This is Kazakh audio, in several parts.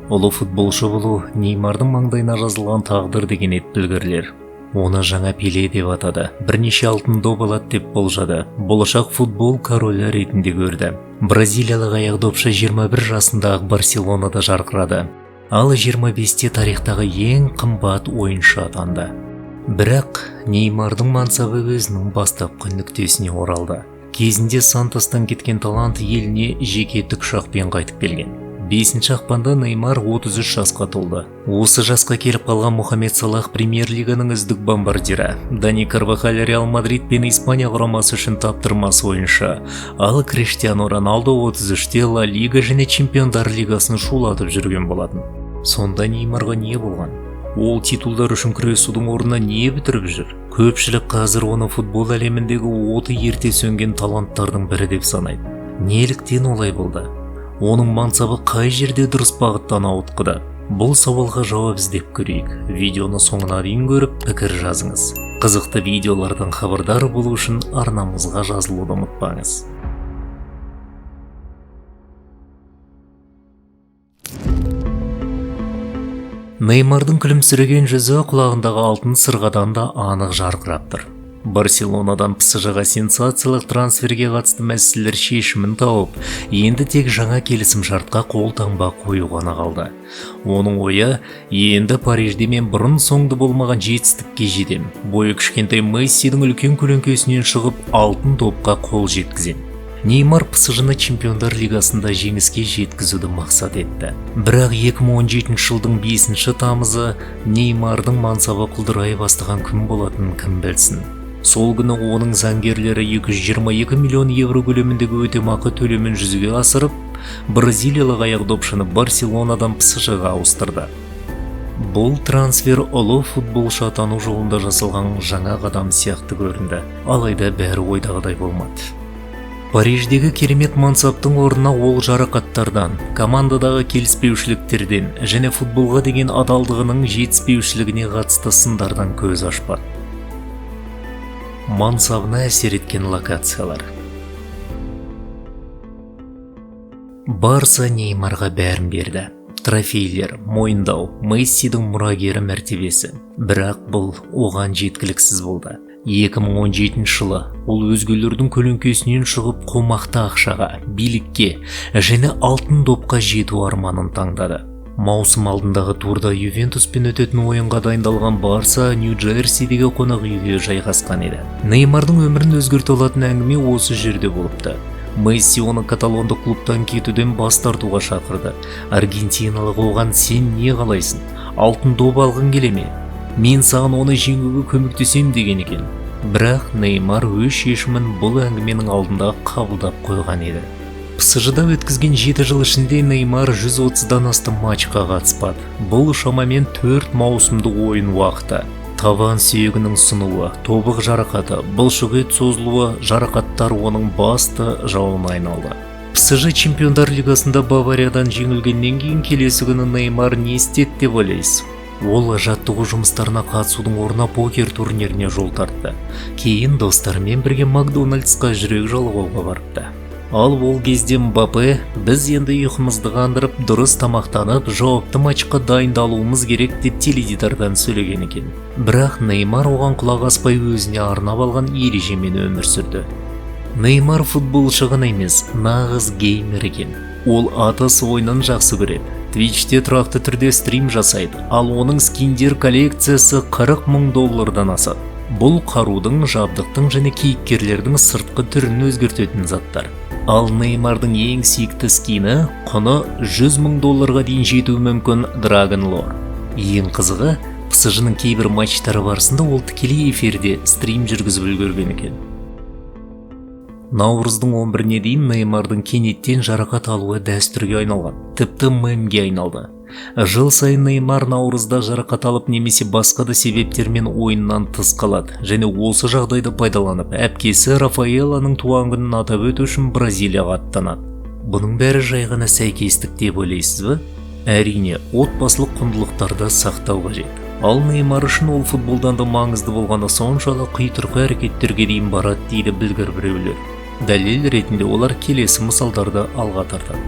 Ұлы футболшы болу Неймардың маңдайына жазылған тағдыр деген еді білгірлер. Оны жаңа Пеле деп атады, бірнеше алтын доп алады деп болжады, болашақ футбол королі ретінде көрді. Бразилиялық аяқ допшы 21 жасында Барселонада жарқырады, ал 25-те тарихтағы ең қымбат ойыншы атанды. Бірақ Неймардың мансабы өзінің бастапқы нүктесіне оралды. Кезінде Сантостан кеткен талант еліне жеке тікұшақпен қайтып келген. 5 ақпанда Неймар 33 жасқа толды. Осы жасқа келіп қалған Мохаммед Салах премьер-лиганың үздік бомбардирі. Дани Карвахаль Реал Мадрид пен Испания құрамасы үшін таптырмас ойыншы. Ал Криштиану Роналду 33-те Ла Лига және Чемпиондар лигасын шулатып жүрген болатын. Сонда Неймарға не болған? Ол титулдар үшін күресудің орнына не бітіріп жүр? Көпшілік қазір оны футбол әлеміндегі оты ерте сөнген таланттардың бірі деп санайды. Неліктен олай болды? Оның мансабы қай жерде дұрыс бағыттан ауытқыды? Бұл сауалға жауап іздеп көрейік. Видеоны соңына дейін көріп, пікір жазыңыз. Қызықты видеолардан хабардар болу үшін арнамызға жазылуды ұмытпаңыз. Неймардың күлімсіреген жүзі құлағындағы алтын сырғадан да анық жарқырап тұр. Барселонадан ПСЖ-ға сенсациялық трансферге қатысты мәселелер шешімін тауып, енді тек жаңа келісімшартқа қол таңба қою ғана қалды. Оның ойы, енді Парижде мен бұрын соңды болмаған жетістікке жетем. Бойы кішкентай Мессидің үлкен көлеңкесінен шығып, алтын допқа қол жеткізем. Неймар ПСЖ-ны Чемпиондар лигасында жеңіске жеткізуді мақсат етті. Бірақ 2017 жылдың 5 тамызы Неймардың мансабы құлдырай бастаған күн болатынын кім білсін. Сол күні оның заңгерлері 222 миллион евро көлеміндегі өтемақы төлемін жүзеге асырып, бразилиялық аяқ допшыны Барселонадан ПСЖ-ға ауыстырды. Бұл трансфер ұлы футболшы атану жолында жасалған жаңа қадам сияқты көрінді. Алайда бәрі ойдағыдай болмады. Париждегі керемет мансаптың орнына ол жарақаттардан, командадағы келіспеушіліктерден және футболға деген адалдығының жетіспеушілігіне қатысты сындардан көз ашпады. Мансабына әсер еткен локациялар. Барса Неймарға бәрін берді. Трофейлер, мойындау, Мессидің мұрагері мәртебесі. Бірақ бұл оған жеткіліксіз болды. 2017 жылы ол өзгелердің көлеңкесінен шығып қомақты ақшаға, билікке және алтын допқа жету арманын таңдады. Маусым алдындағы турда Ювентуспен өтетін ойынға дайындалған Барса Нью-Джерсидегі қонақ үйге жайғасқан еді. Неймардың өмірін өзгерте алатын әңгіме осы жерде болыпты. Месси оны каталондық клубтан кетуден бас тартуға шақырды. Аргентиналық оған сен не қалайсың? Алтын доп алғың келе ме? Мен саған оны жеңуге көмектесем деген екен. Бірақ Неймар өз шешімін бұл әңгіменің алдында қабылдап қойған еді. ПСЖ-да өткізген 7 жыл ішінде Неймар 130-дан астам матчқа қатыспады. Бұл шамамен 4 маусымдық ойын уақыты. Табан сүйегінің сынуы, тобық жарақаты, бұлшық ет созылуы жарақаттар оның басты жауына айналды. ПСЖ Чемпиондар лигасында Бавариядан жеңілгеннен кейін келесі күні Неймар не істеді деп ойлайсыз? Ол жаттығу жұмыстарына қатысудың орнына покер турниріне жол тартты. Кейін достарымен бірге Макдональдсқа жүрек жалғауға барыпты. Ал ол кезде Мбаппе, біз енді ұйқымызды қандырып, дұрыс тамақтанып, жауапты матчқа дайындалуымыз керек деп теледидардан сөйлеген екен. Бірақ Неймар оған құлақ аспай өзіне арнап алған ережемен өмір сүрді. Неймар футболшы ғана емес, нағыз геймер екен. Ол атыс ойынын жақсы көреді. Твичте тұрақты түрде стрим жасайды, ал оның скиндер коллекциясы 40 мың доллардан асады. Бұл қарудың, жабдықтың және кейіпкерлердің сыртқы түрін өзгертетін заттар. Ал Неймардың ең сүйікті скині құны 100 мың долларға дейін жетуі мүмкін Dragon Lore. Ең қызығы, ПСЖ-ның кейбір матчтары барысында ол тікелей эфирде стрим жүргізіп үлгерген екен. Наурыздың 11-не дейін Неймардың кенеттен жарақат алуы дәстүрге айналған, тіпті мемге айналды. Жыл сайын Неймар наурызда жарақат алып немесе басқа да себептермен ойыннан тыс қалады және осы жағдайды пайдаланып, әпкесі Рафаэланың туған күнін атап өту үшін Бразилияға аттанады. Бұның бәрі жай ғана сәйкестік деп ойлайсыз ба? Әрине, отбасылық құндылықтарды сақтау қажет. Ал Неймар үшін ол футболдан да маңызды болғаны соншалық қитұрқы әрекеттерге дейін барады дейді білгір біреулер. Дәлел ретінде олар келесі мысалдарды алға тартады.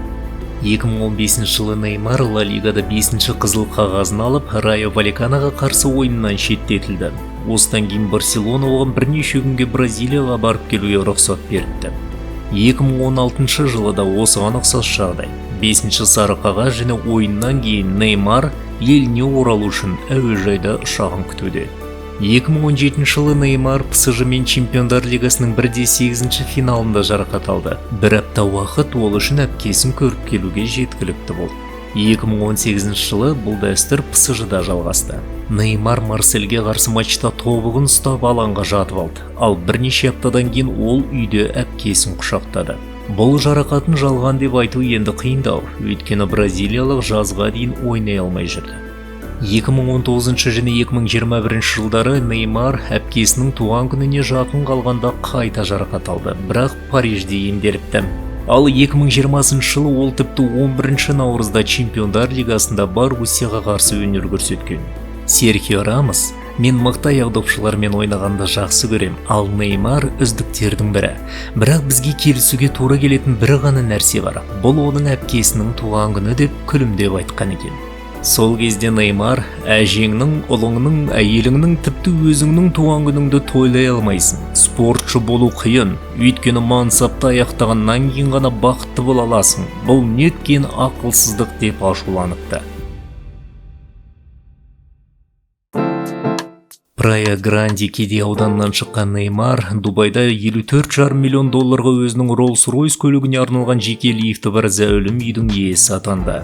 2015 жылы Неймар Ла Лигада 5-ші қызыл қағазын алып, Райо Вальеканоға қарсы ойыннан шеттетілді. Осыдан кейін Барселона оған бірнеше күнге Бразилияға барып келуге рұқсат беріпті. 2016 жылы да осыған ұқсас жағдай. 5-ші сары қағаз және ойыннан кейін Неймар еліне оралу үшін әуежайда ұшағын күтуде. 2017 жылы Неймар ПСЖ мен Чемпиондар Лигасының 1-8 финалында жарақат алды. Бір апта уақыт ол үшін әпкесін көріп келуге жеткілікті болды. 2018 жылы бұл дәстүр ПСЖ-да жалғасты. Неймар Марсельге қарсы матчта тобығын ұстап алаңға жатып алды. Ал бірнеше аптадан кейін ол үйде әпкесін құшақтады. Бұл жарақатын жалған деп айту енді қиындау, өйткені бразилиялық жазға дейін ойнай алмай жүрді. 2019 және 2021 жылдары Неймар әпкесінің туған күніне жақын қалғанда қайта жарақат алды, бірақ Парижде емделіпті. Ал 2020 жылы ол тіпті 11 наурызда Чемпиондар Лигасында Боруссияға қарсы өнер көрсеткен. Серхио Рамос: «Мен мықты аяқдопшылармен ойнағанды жақсы көрем, ал Неймар үздіктердің бірі. Бірақ бізге келісуге тура келетін бір ғана нәрсе бар. Бұл оның әпкесінің туған күні», деп күлімдеп айтқан екен. Сол кезде Неймар: «Әжеңнің, ұлыңның, әйеліңнің, тіпті өзіңнің туған күніңді тойлай алмайсың. Спортшы болу қиын, өйткені мансапты аяқтағаннан кейін ғана бақытты бола аласың. Бұл неткен ақылсыздық», деп ашуланыпты. Прая Гранди кедей ауданынан шыққан Неймар Дубайда 54,5 миллион долларға өзінің Rolls-Royce көлігіне арналған жеке лифті бар зәулім үйдің иесі атанды.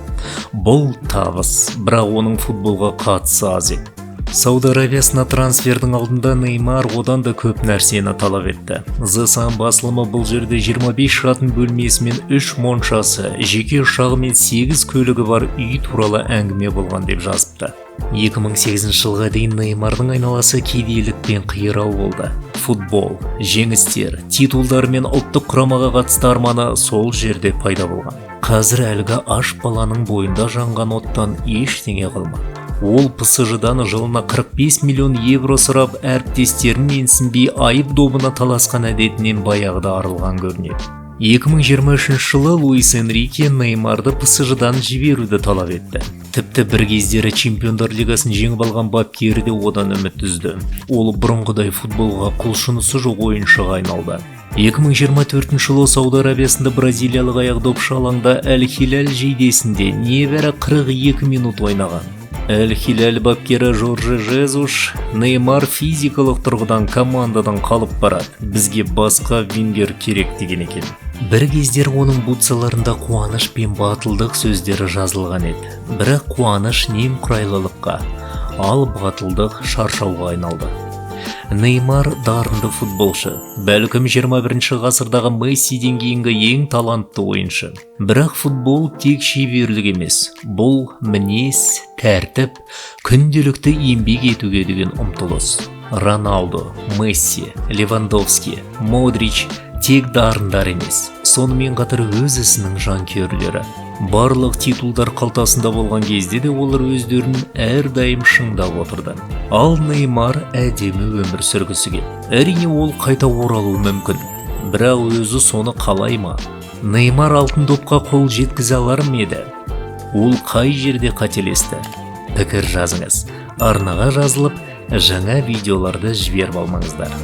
Бұл табыс, бірақ оның футболға қатысы аз еді. Сауд Арабиясына трансфердің алдында Неймар одан да көп нәрсені талап етті. The Sun басылымы бұл жерде 25 жатын бөлмесі мен 3 моншасы, жеке ұшағы мен 8 көлігі бар үй туралы әңгіме болған деп жазыпты. 2008 жылға дейін Неймардың айналасы кедейлік пен қирау болды. Футбол, жеңістер, титулдар мен ұлттық құрамаға қатысты арманы сол жерде пайда болған. Қазір әлгі аш баланың бойында жанған оттан ештеңе қалмады. Ол ПСЖ-дан жылына 45 миллион евро сұрап, әріптестерін менсінбей айып добына таласқан әдетінен баяғыда арылған көрінеді. 2023 жылы Луис Энрике Неймарды ПСЖ-дан жіберуді талап етті. Тіпті бір кездері Чемпиондар Лигасын жеңіп алған бапкері де одан үміт үзді. Ол бұрынғыдай футболға құлшынысы жоқ ойыншыға айналды. 2024 жылы Сауд Арабиясында бразилиялық аяқдопшы алаңда Әл-Хилал жейдесінде небәрі 42 минут ойнаған. Әл-Хилал бапкері Жорже Жезуш: «Неймар физикалық тұрғыдан командадан қалып барады, бізге басқа вингер керек», деген екен. Бір кездері оның бутсаларында қуаныш пен батылдық сөздері жазылған еді. Бірақ қуаныш немқұрайлылыққа, ал батылдық шаршауға айналды. Неймар дарынды футболшы, бәлкім 21 ғасырдағы Мессиден кейінгі ең талантты ойыншы. Бірақ футбол тек шеберлік емес, бұл мінез, тәртіп, күнделікті еңбек етуге деген ұмтылыс. Роналдо, Месси, Левандовски, Модрич тек дарындар емес, сонымен қатар өз ісінің жанкүйерлері. Барлық титулдар қалтасында болған кезде де олар өздерін әрдайым шыңдап отырды. Ал Неймар әдемі өмір сүргісі келді. Әрине, ол қайта оралуы мүмкін, бірақ өзі соны қалай ма? Неймар алтын допқа қол жеткізе алар ма еді? Ол қай жерде қателесті? Пікір жазыңыз. Арнаға жазылып, жаңа видеоларды жіберіп алмаңыздар.